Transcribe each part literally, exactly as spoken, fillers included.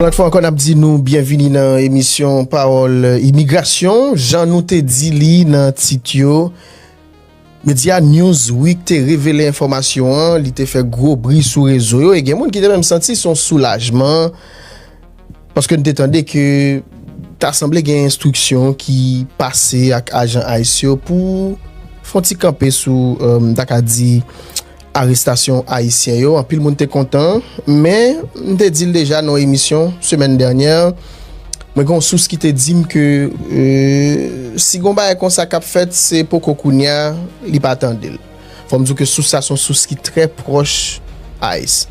Yon lòt fwa ankò, n ap di nou byenvini nan emisyon Pawòl Imigrasyon. Jan nou te di li nan tit yo, medya Newsweek te revele enfòmasyon an, li te fè gwo bri sou rezo yo, e gen moun ki te menm santi se yon soulajman, paske n te tande ke ta sanble gen enstriksyon ki pase ak ajan ice yo pou fè yon ti kanpe sou, euh, m ta ka di, arestasyon ayisyen yo. Anpil moun te kontan, men m te di l deja nan emisyon semèn dènyè, mwen gen yon sous ki te di m ke, euh, si gon bagay konsa k ap fèt, se poko kounye a li pa tande l. Fò m di w ke sous sa se yon sous ki trè pwòch ice.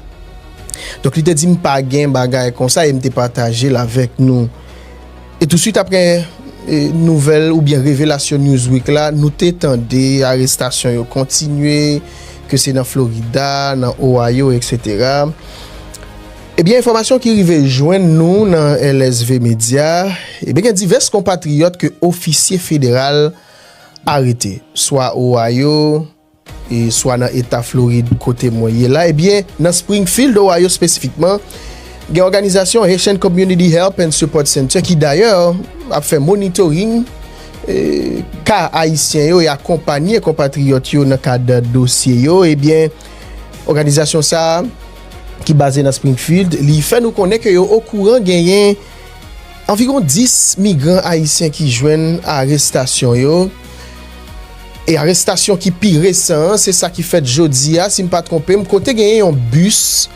Donk, li te di m pa gen bagay konsa e m te pataje l avèk nou. E touswit apre, e, nouvèl oubyen revelasyon Newsweek la, nou te tande arestasyon yo kontinye, ke se nan Florida, nan Ohio, etsetera. Ebyen, enfòmasyon ki rive jwenn nou nan L S V Media, ebyen, gen divès konpatriyòt ke ofisye federal arete, swa Ohio, e swa nan eta Florid kote mwen ye la. Ebyen, nan Springfield, Ohio espesifikman, gen òganizasyon Haitian Community Help and Support Center ki dayè ap fè monitoring, e, ka ayisyen yo e akonpanye konpatriyòt yo nan kad dosye yo. Ebyen, òganizasyon sa a ki baze nan Springfield, li fè nou konnen ke yo okouran genyen anviwon dis migran ayisyen ki jwenn arestasyon yo. E arestasyon ki pi resan an, se sa ki fèt jodi a, si m pa twonpe m, kote genyen yon bis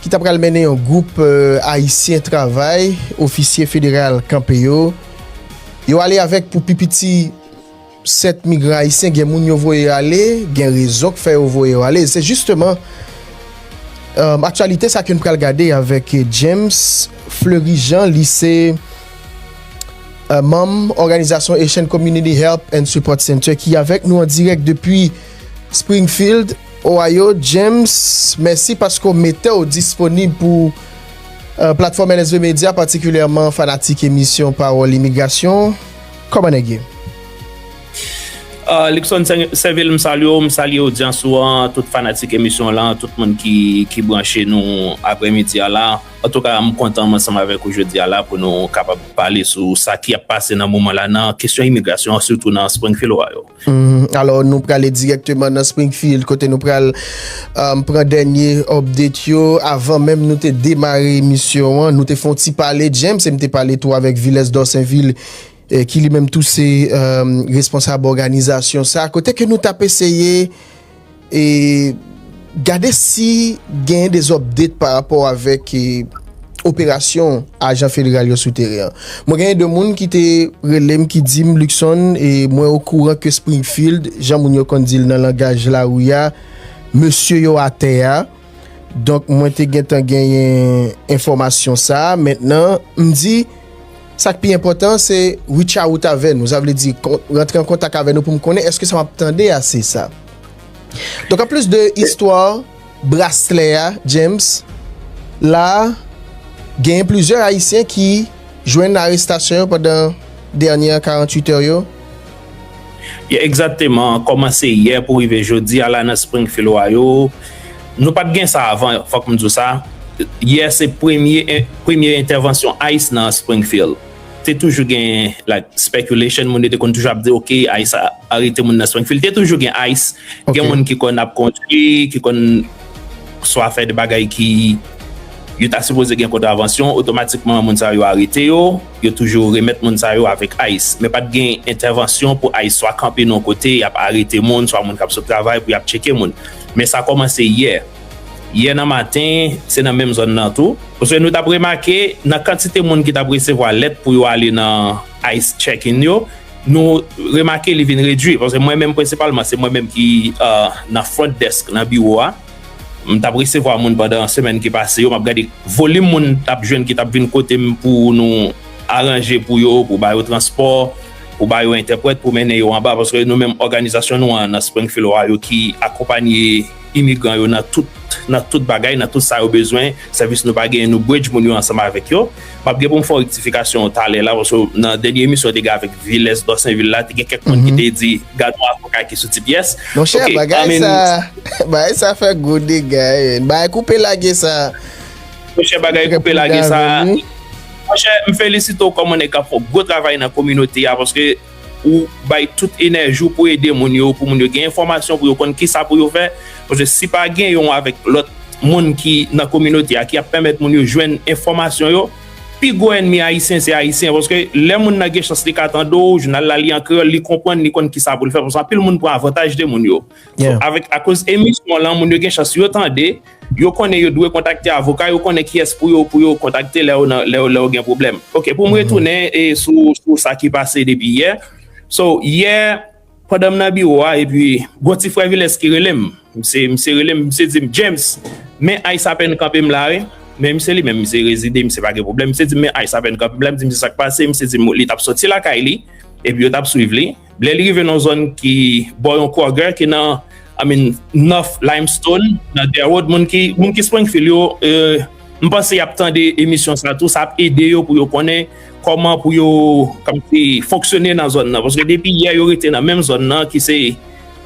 ki ta pral mennen yon gwoup, euh, ayisyen travay, ofisye federal kanpe yo. Yo ale avèk pou pi piti sèt migran ayisyen, gen moun yo voye ale, gen rezon k fè yo voye yo ale. Se jisteman, euh, aktyalite sa ke n pral gade avèk James Fleury Jean, li se, euh, manm òganizasyon Haitian Community Help and Support Center ki avèk nou an dirèk depi Springfield, Ohio. James, mèsi paske w mete w disponib pou, euh, platfòm L S V Media, patikilyèman fanatik emisyon Pawòl Imigrasyon. Kòman nèg ye? Ah, Luckson Saint-, Sainvil, m salye w, m salye odyans ou an, tout fanatik emisyon lan, tout moun ki, ki branche nou aprèmidi a la. Antouka, m kontan m ansanm avèk ou jodi a la pou nou kapab pale sou sa ki ap pase nan moman la nan kesyon imigrasyon an, sitou nan Springfield, Ohio. Mhm. Alò, nou prale dirèkteman nan Springfield, kote nou pral, um, pran dènye update yo. Avan menm nou te demare emisyon an, nou te fè yon ti pale, James, e m te pale tou avèk Vilès Dorsainvil, eh, ki li menm tou se, um, responsab òganizasyon sa, kote ke nou t ap eseye e gade si genyen de update pa rapò avèk, e, operasyon ajan federal yo sou teren an. Mwen genyen de moun ki te rele m, ki di m, Luckson, e mwen okouran ke Springfield, jan moun yo konn di l nan langaj lari a, mesye yo atè a. Donk, mwen te gentan genyen enfòmasyon sa a. Mentnan, m di, sa k pi enpòtan, se reach out avè nou. Sa vle di, kon-, rantre an kontak avè nou pou m konnen èske sa m ap tande a se sa. Donk, anplis de istwa braslè a, James, la, genyen plizyè Ayisyen ki jwenn arestasyon yo pandan dènye karanntuit è yo. Yeah, egzakteman. Kòmanse yè pou rive jodi a la nan Springfield, Ohio. Nou pa t gen sa avan, fòk m di w sa. Yè se premye, premye entèvansyon ice nan Springfield. Te toujou gen, like, speculation, moun yo te konn toujou ap di, "Ok, ice a-, arete moun nan Springfield." Te toujou gen ice. Gen moun ki konn ap kondui, ki konn swa fè de bagay ki yo ta sipoze gen kontravansyon, otomatikman moun sa yo arete yo, yo toujou remèt moun sa yo avèk ice. Men pa t gen entèvansyon pou ice swa kanpe nan yon kote, y ap arete moun, swa moun k ap sot travay pou y ap tcheke moun. Men sa kòmanse yè. Yè nan maten, se nan menm zòn nan tou. Paske nou t ap remake, nan kantite moun ki t ap resevwa lèt pou yo ale nan ice check-in yo, nou remake li vin redui. Paske mwen menm prensipalman, se mwen menm ki, euh, nan front desk, nan biwo a. M t ap resevwa moun pandan semèn ki pase yo, m ap gade volim moun t ap jwenn ki t ap vin kote m pou nou aranje pou yo, pou ba yo transpò, pou ba yo entèprèt, pou mennen yo anba, paske nou menm òganizasyon nou an nan Springfield, Ohio, ki akonpanye imigran yo nan tout, nan tout bagay, nan tout sa yo bezwen, sèvis nou pa genyen, nou bridge moun yo ansanm avèk yo. M ap gen pou m fè yon rektifikasyon talè la, paske nan dènye emisyon te gen avèk Vilès Dorsainvil la, te gen kèk moun ki te di, "Gad yon avoka ki sou ti pyès." Monchè, bagay sa, bagay sa fè gwo dega, wi. Bagay koupe lage sa. Monchè, bagay koupe lage sa. Monchè, m felisite w kòm yon nèg k ap fè yon gwo travay nan kominote a, paske ou bay tout enèji w pou ede moun yo, pou moun yo gen enfòmasyon, pou yo konn kisa pou yo fè. Paske si pa gen yon avèk lòt moun ki nan kominote a, ki ap pèmèt moun yo jwenn enfòmasyon yo, pi gwo ènmi Ayisyen se Ayisyen. Paske lè moun nan gen chans li ka tande w, jounal la li an kreyòl, li konprann, li konn kisa pou l fè. Paske anpil moun pran avantaj de moun yo. So, avèk, akoz emisyon w lan, moun yo gen chans yo tande, yo konnen yo dwe kontakte avoka, yo konnen kiyès pou yo, pou yo kontakte lè yo nan, lè yo, lè yo gen pwoblèm. Ok, pou m retounen e sou, sou sa ki pase depi yè. So, yè, pandan m nan biwo a, epi gon ti frè Vilès ki rele m. Misye, misye rele m, misye di m, "James, men ICE apèn kanpe m la, wi." Men misye li menm, misye rezide, misye pa gen pwoblèm. Misye di m, "Men ICE apèn kanpe m la." M di misye sa k pase, misye di m li t ap soti lakay li, epi yo t ap swiv li. Lè li rive nan zòn ki bò yon Kroger ki nan, I mean, North Limestone, nan Dare Road, moun ki, moun ki Springfield yo, euh, m panse y ap tande emisyon sa tou, sa ap ede yo pou yo konnen kòman pou yo, kòmsi, fonksyone nan zòn nan. Paske depi yè yo rete nan menm zòn nan ki se,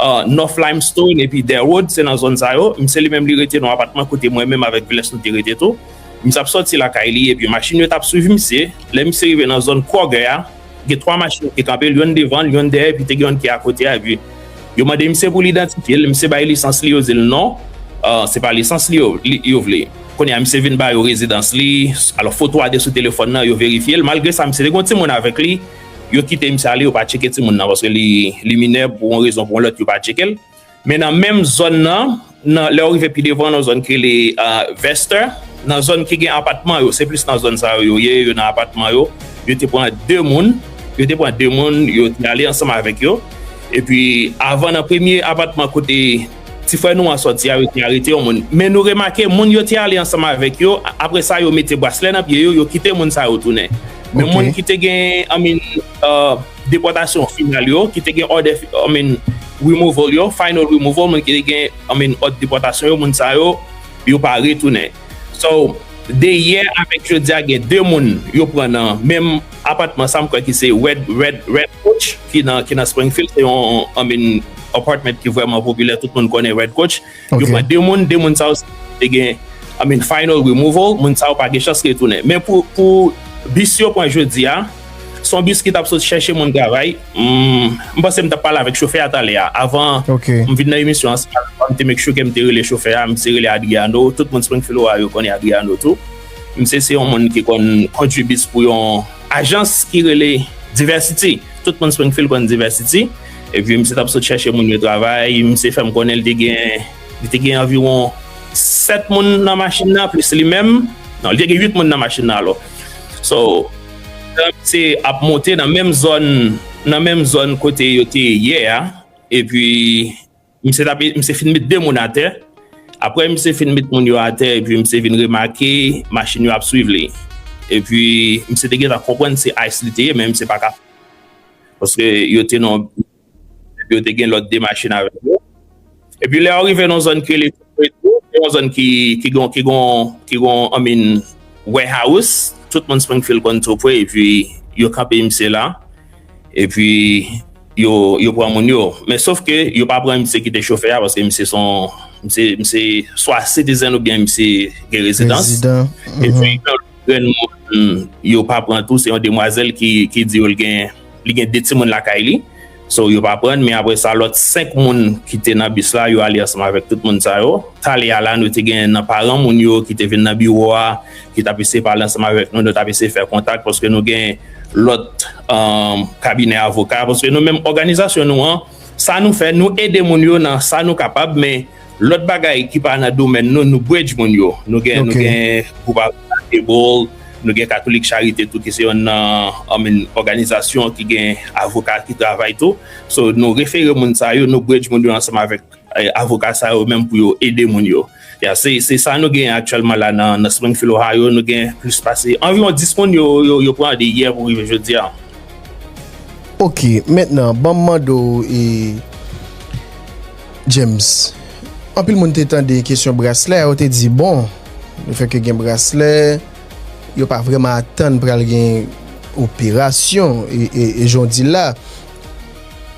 euh, North Limestone epi Dare Road, se nan zòn sa yo. Misye li menm li rete nan yon apatman kote mwen menm avèk Vilès nou te rete tou. Misye ap soti lakay li epi machin yo t ap swiv misye. Lè misye rive nan zòn Kroger a, gen twa machin ki kanpe l, yonn devan l, yonn dèyè, epi te gen yonn ki akote a, epi yo mande misye pou l idantifye l, misye bay lisans li, yo di l non, ah, se pa lisans li yo, li, yo vle. Kounye a, misye vin ba yo rezidans li, alò foto a te sou telefòn nan, yo verifye l, malgre sa, misye te gen yon timoun avèk li, yo kite misye ale, yo pa tcheke timoun nan, paske li, li minè, pou yon rezon, pou yon lòt, yo pa tcheke l. Men nan menm zòn nan, nan, lè w rive pi devan, nan zòn ki rele, ah, Vester, nan zòn ki gen apatman yo, se plis nan zòn sa yo yo ye, yo nan apatman yo, yo te pran de moun, yo te pran de moun, yo te ale ansanm avèk yo. Epi, avan nan premye apatman kote ti frè nou an sòti a, yo te arete yon moun. Men nou remake, moun yo te ale ansanm avèk yo, a-, apre sa, yo mete braslè nan pye yo, yo kite moun sa yo tounen. Men moun ki te gen, I mean, euh, depòtasyon final yo, ki te gen òdè, I mean, removal yo, final removal, moun ki te gen, I mean, òd depòtasyon yo, moun sa yo, yo pa retounen. So, de yè avèk jodi a, gen de moun yo pran nan menm apatman sa, m kwè ki se Red, Red, Red Coach, ki nan, ki nan Springfield, se yon, I mean, apartment ki vrèman popilè, tout moun konnen Red Coach. Yo pran de moun, de moun sa yo te gen, I mean, final removal, moun sa yo pa gen chans retounen. Men pou, pou bis yo pran jodi a, se yon bis ki t ap sot chèche moun travay. M, m panse m t ap pale avèk chofè a talè a. Avan m vin nan emisyon an, m te make sure ke m te rele chofè a, misye rele Adriano. Tout moun Springfield yo konnen Adriano tou. Misye se yon moun ki konn kondui bis pou yon ajans ki rele Diversity. Tout moun Springfield konn Diversity. Epi misye t ap sot chèche moun yo travay. Misye fè m konnen li te gen, li te gen anviwon sèt moun nan machin nan, plis li menm. Non, li te gen uit moun nan machin nan alò. So, misye ap monte nan menm zòn, nan menm zòn kote yo te ye yè a. Epi, misye t ap, misye fin met de moun atè. Apre misye fin met moun yo atè, epi misye vin remake machin yo ap swiv li. Epi, misye te gentan konprann se ICE li te ye, men misye pa ka. Paske yo te nan, yo te gen lòt de machin avèk yo. Epi lè yo rive nan zòn ki rele Chopre tou, se yon zòn ki, ki gon, ki gon, ki gon, I mean, warehouse, tout moun Springfield konn Chopre, epi yo kanpe misye la, epi yo, yo pran moun yo. Men sof ke yo pa pran misye ki te chofè a, paske misye se yon, misye, misye swa citizen oubyen misye gen rezidans. Epi yon lòt grenn moun yo pa pran tou, se yon demwazèl ki, ki di yo l gen, li gen de timoun lakay li. So, yo pa prann, men apre sa, lòt senk moun ki te nan bis la, yo ale ansanm avèk tout moun sa yo. Talè a la, nou te gen nan paran moun yo ki te vin nan biwo a, ki t ap eseye pale ansanm avèk nou, nou t ap eseye fè kontak, paske nou gen lòt, um, kabinè avoka, paske nou menm òganizasyon nou an, sa nou fè, nou ede moun yo nan sa nou kapab, men lòt bagay ki pa nan domèn nou, nou bridge moun yo. Nou gen, nou gen gwoup avoka Table, nou gen Katolik Charite tou ki se yonn nan, I mean, òganizasyon ki gen avoka ki travay tou. So, nou refere moun sa yo, nou bridge moun yo ansanm avèk, eh, avoka sa yo menm pou yo ede moun yo. Ya, se, se sa nou gen aktyèlman la nan, nan Springfield, Ohio. Nou gen plis pase anviwon dis moun yo, yo, yo pran de yè pou rive jodi a. Ok, mentnan, ban m mande w, e, James, anpil moun te tande kesyon braslè a, yo te di, bon, lefètke gen braslè, yo pa vrèman atann pral gen operasyon, e, e, e jan w di l la,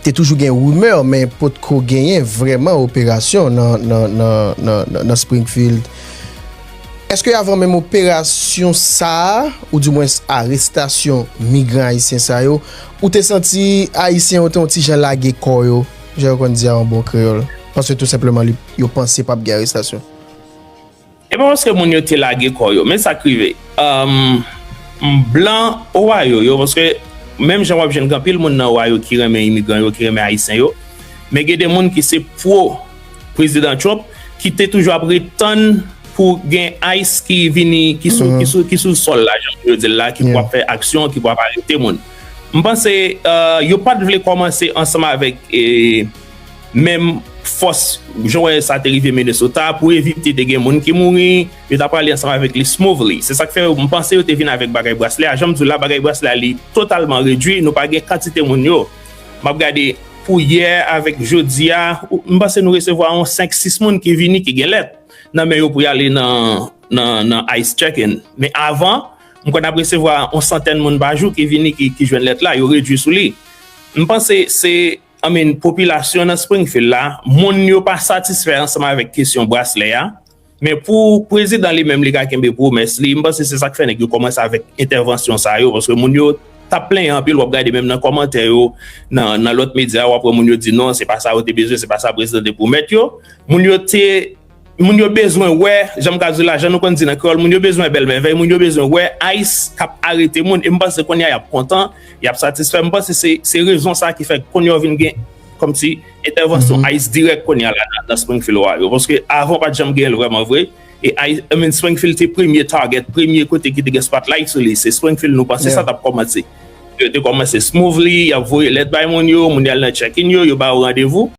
te toujou gen rimè, men potko genyen vrèman operasyon nan, nan, nan, nan, nan, nan Springfield. Èske avan menm operasyon sa a, oudimwens arestasyon migran ayisyen sa yo, ou te santi Ayisyen yo te yon ti jan lage kò yo, jan yo konn di a an bon kreyòl? Paske tou senpleman, li, yo panse p ap gen arestasyon. E pa paske moun yo te lage kò yo, men sa k rive. Blan Ohio yo, paske menm jan w ap jwenn gen anpil moun nan Ohio ki renmen imigran yo, ki renmen Ayisyen yo, men gen de moun ki se pwo Prezidan Trump, ki te toujou ap ret tann pou gen ICE ki vini, ki sou, ki sou, ki sou sòl la, jan yo di l la, ki pou ap fè aksyon, ki pou ap arete moun. M panse yo pa t vle kòmanse ansanm avèk menm fòs, jan w wè sa te rive Minnesota, pou evite te gen moun ki mouri, yo ta prale ansanm avèk li smoothly. Se sa k fè m panse yo te vin avèk bagay braslè a. Jan m di w la, bagay braslè a li totalman redwi, nou pa gen kantite moun yo. M ap gade pou yè avèk jodi a, m panse nou resevwa yon senk sis moun ki vini, ki gen lèt nan men yo pou y ale nan, nan, nan ICE check-in. Men avan, m konn ap resevwa yon santèn moun pa jou ki vini, ki, ki jwenn lèt la, yo redwi sou li. M panse se, I mean, popilasyon nan Springfield la, moun yo pa satisfè ansanm avèk kesyon braslè a. Men pou prezidan li menm, li ka kenbe pwomès li, m panse se sa k fè nèg yo kòmanse avèk entèvansyon sa yo, paske moun yo t ap plenyen anpil, w ap gade menm nan kòmantè yo, nan, nan lòt medya, w ap wè moun yo di non, se pa sa yo te bezwen, se pa sa prezidan te pwomèt yo. Moun yo te, moun yo bezwen wè, jan m ka di la, jan nou konn di nan kreyòl, moun yo bezwen bèl mèvèy, moun yo bezwen wè ICE k ap arete moun, e m panse kounye a y ap kontan, y ap satisfè. M panse se, se rezon sa ki fè kounye a w vin gen kòmsi entèvansyon ICE dirèk kounye a la nan, nan Springfield, Ohio. Paske avan, pa t janm gen l vrèman vre. E I, I mean, Springfield te premye target, premye kote ki te gen spotlight sou li. Se Springfield nou panse sa t ap kòmanse. Yo te kòmanse smoothly, y ap voye lèt bay moun yo, moun yo al nan check-in yo, yo ba yo randevou.